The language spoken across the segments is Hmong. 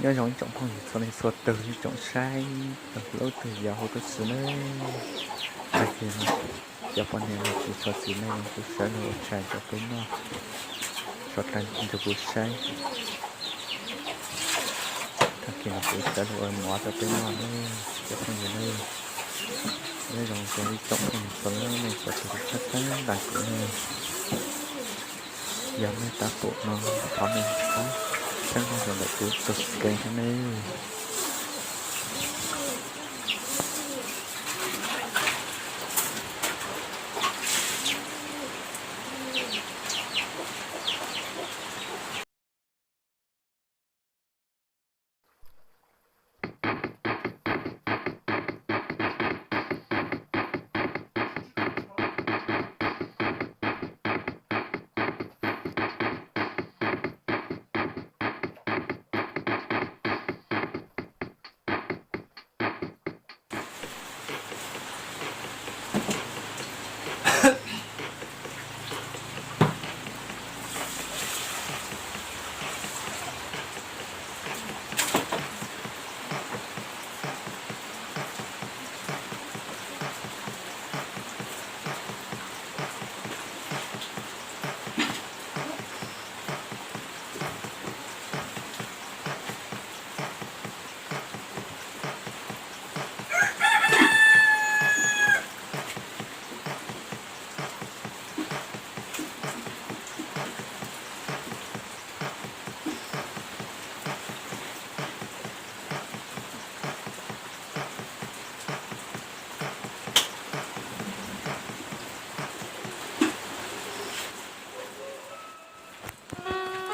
Nyob zoo ib tsoom phooj ywg txhua leej txhua tus, ib tsoom saib tug hlub tug yau huv tub si nawb. Tag kis no cov poj niam los tsis txhua txiv neej no kuj sawv los ua tshais rau peb noj, tso tag nrho kuv saib. Tag kis no kuv sawv los ua mov rau peb noj nawb cov phooj ywg nawb. Nyob zoo rau ib tsoom phooj ywg txhua leej txhua tus txhawb nqa kuv nawb. Yog nej tab tom no thov nej pab txhawb nqa rau ntawm kuv tus subscribe thiab nawb.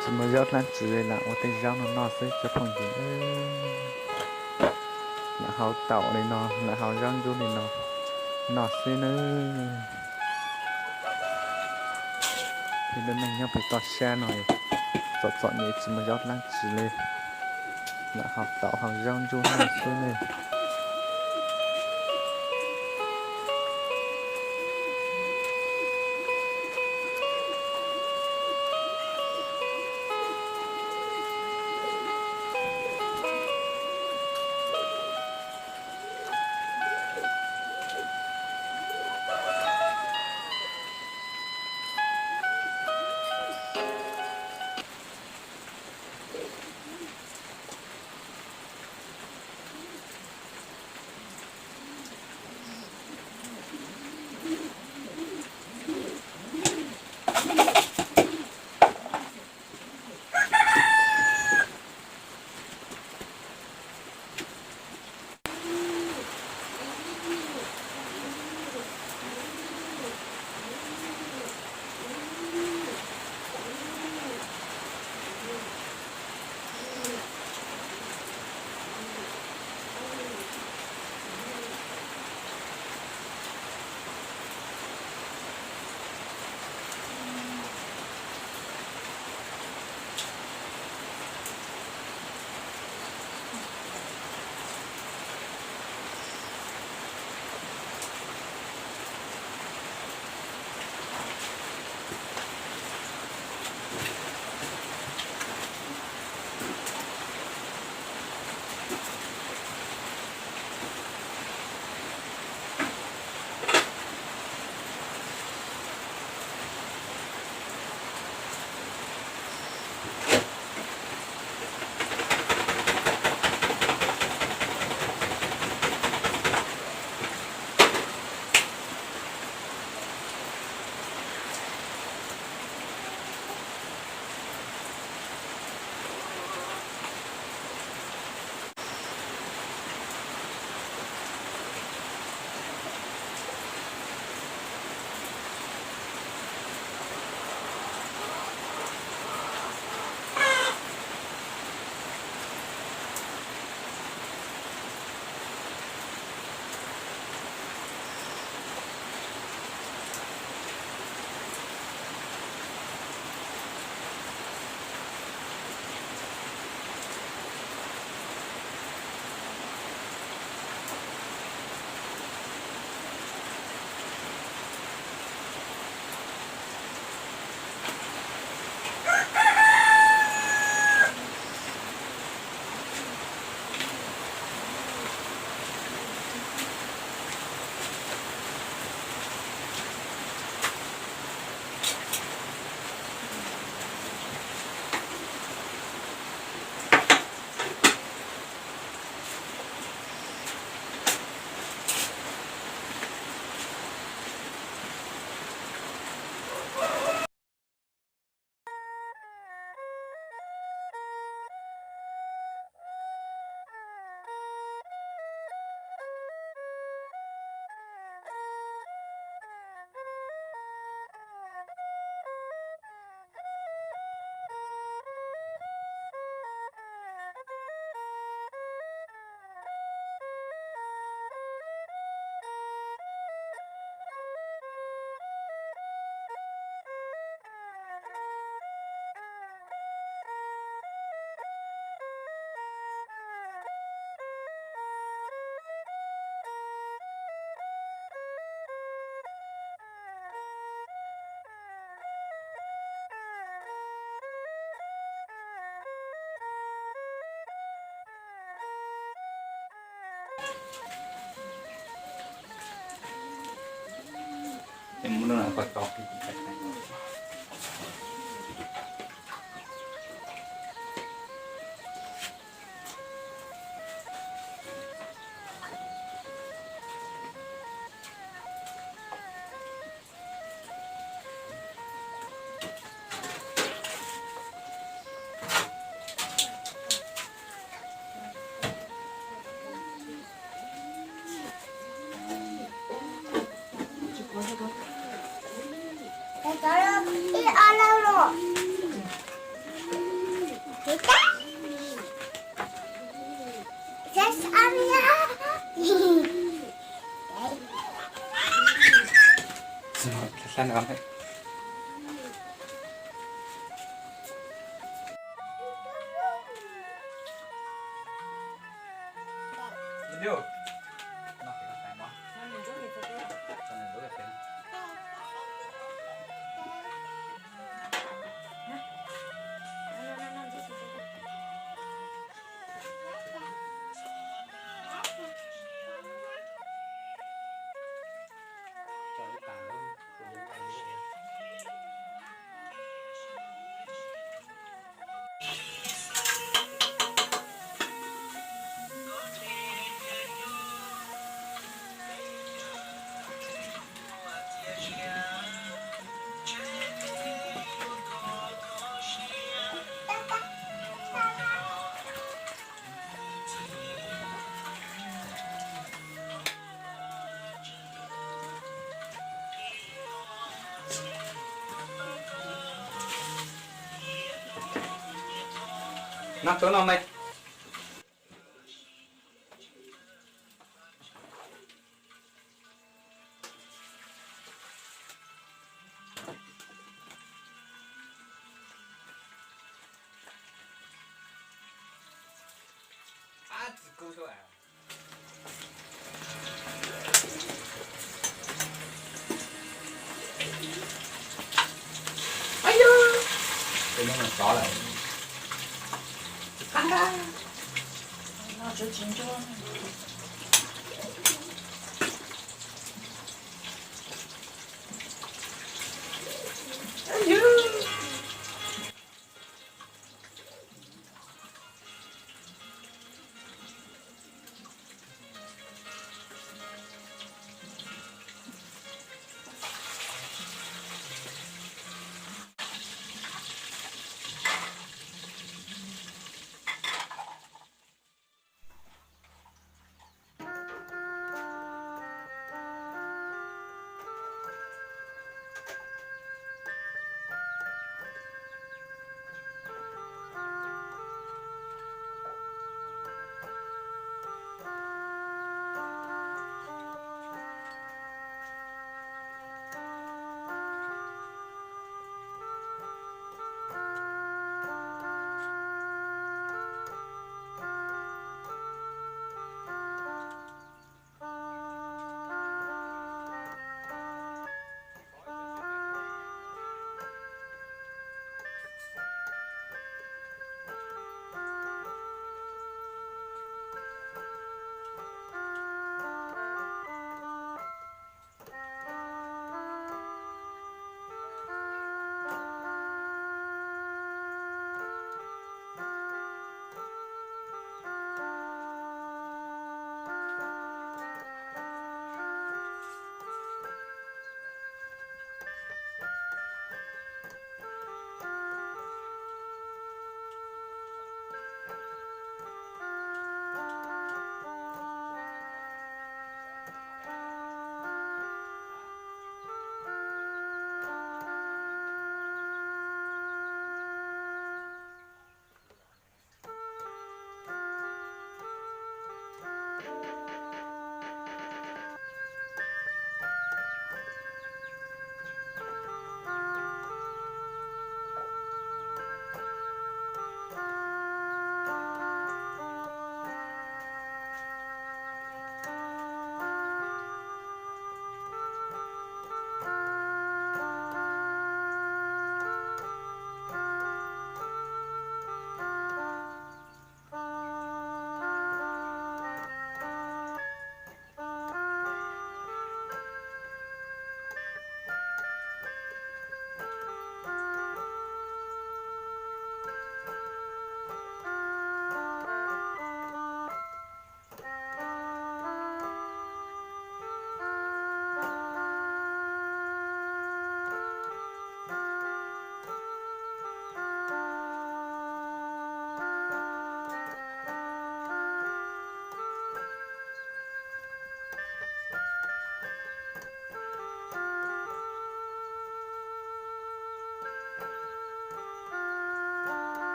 Tsis muaj zaub dlaab tsi li, lam ua tej zaub no noj xwb cov phooj ywg. Lam hau taum li no, lam hau zaub ntsuab li no noj xwb nawb. Peb lub neej nyob pem toj siab no txom txom nyem tsis muaj zaub dlaab tsi li, lam hau taum hau zaub ntsuab noj xwb nawb. Noj tub no me.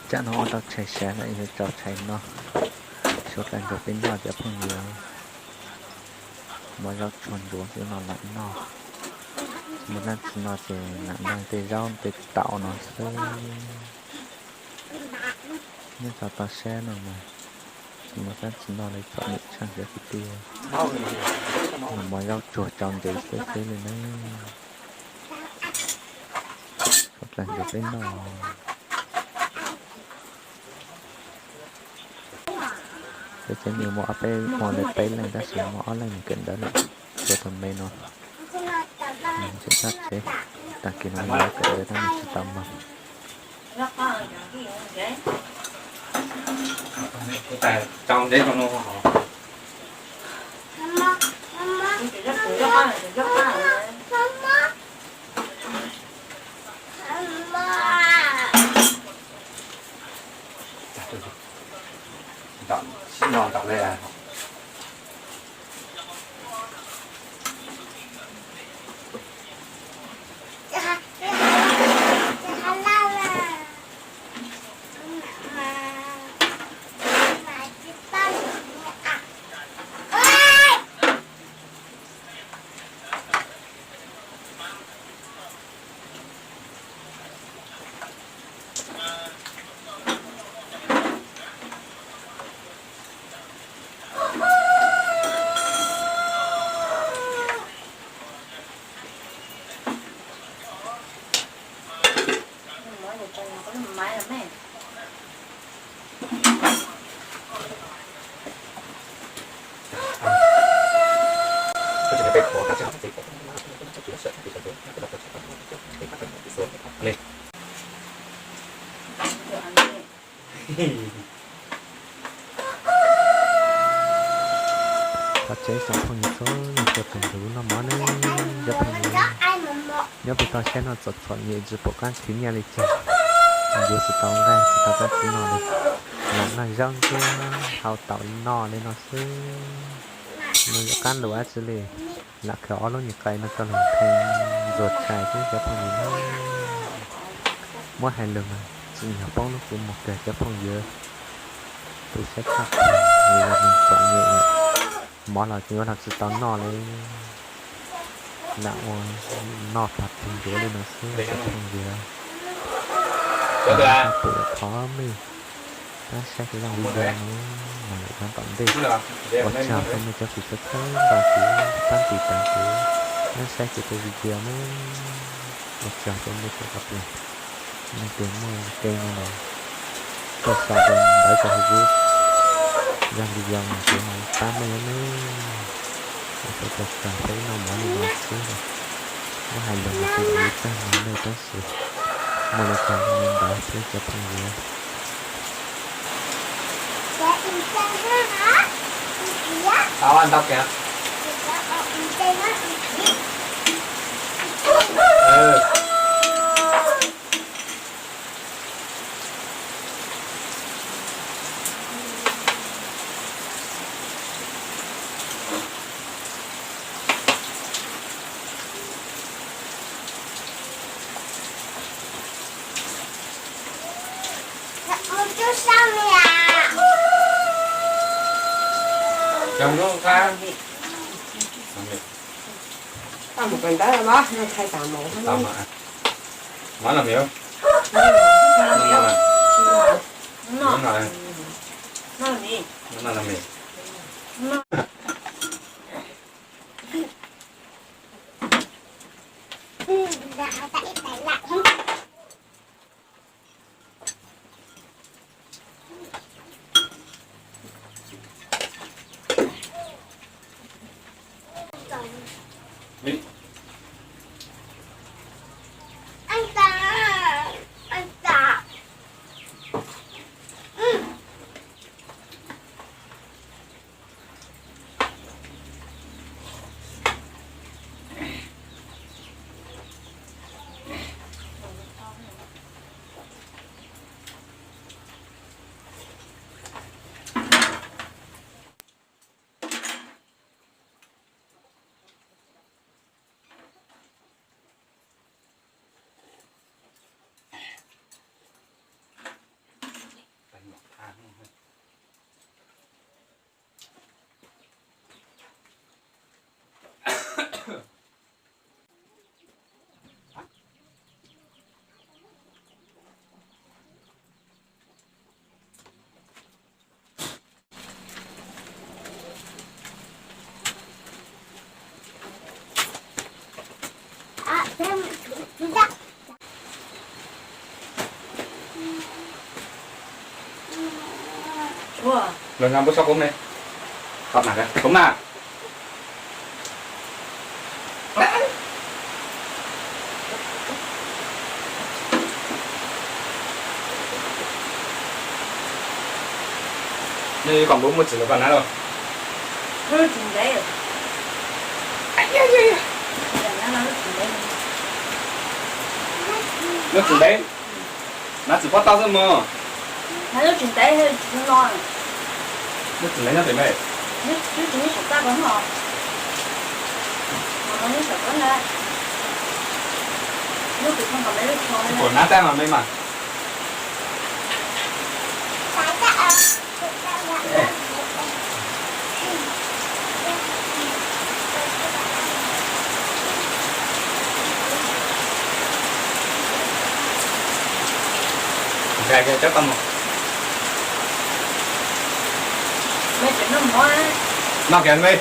Tsam no ua tau tshais sawv lawm, yuav tso tshais no, suav dlawg ntsuag peb noj cov phooj ywg. Muab zaub tsuag ntsuav xwb no lam noj. Muaj dab tsi noj ces lam noj tej zaub tej taum no xwb. Nyob txog toj siab no mas tsis muaj dab tsi noj li, txom nyem tshaj cov kwv tij. Muab zaub tsuag tsau ntsev xwb xwb li na. Suav dlawg ntsuag peb noj. Peb cov me muaj ob peb, muaj li peb leej tab sis muaj ob leej mus kawm ntawv lawm, tshuav tus me no. Nws tseem nyob tsev, tag kis no nws yuav kawm ntawv tab nws tsis tau moog. Thov tsav tsoom phooj ywg txhua leej txhua tus nrog wb noj mov nawb cov phooj ywg. Nyob pem toj siab no txom txom nyem tsis pom qab khwv nyiaj li cas, yuav tsis tau nqaij tsis tau dab tsi noj li, lam noj zaub ntsuab hau taum noj li no xwb. Nws yuav qab lus dab tsi li, lam khaws ob lub nyuag qai no coj los ntxuag tshais xwb cov phooj ywg na. Muab hais lus mas tsim nyog poob lub kua muag kawg cov phooj ywg. Tu siab tshaj plaws, yus yog neeg txom nyem, mov los tseem yuav los tsis tau noj li, lam ua noj pog tig ncuav li no xwb cov phooj ywg. Pum thov mej pab saib kuv zaj video no, mas lawm rov tom ntej. Ua tsaug rau mej cov kws txhawb txhawb nqa kuv, pab tiv tas kuv, pab saib kuv tus video na. Ua tsaug rau mej txhua leej txhua tus. Leej twg muaj ke no los tuaj xa rau ntawv rau hauv kuv zaj video no kuv mam pab mej nawb. Ua tsaug rau sawv daws peb noj mov li no xwb. Muab hais lus mas kuv lam yuav tag no mej tab sis muaj li cas li ntawd xwb cov phooj ywg. Los nqa npua tsho koob me, koob na. Nws kom npua muaj txim los koj nab los. Lub txim ntev, nab txim pob tau xwb mog. Lub txim ntev nyob pem me. Puas nab tab mas me mas. Cov tau mus. Noj kiag me.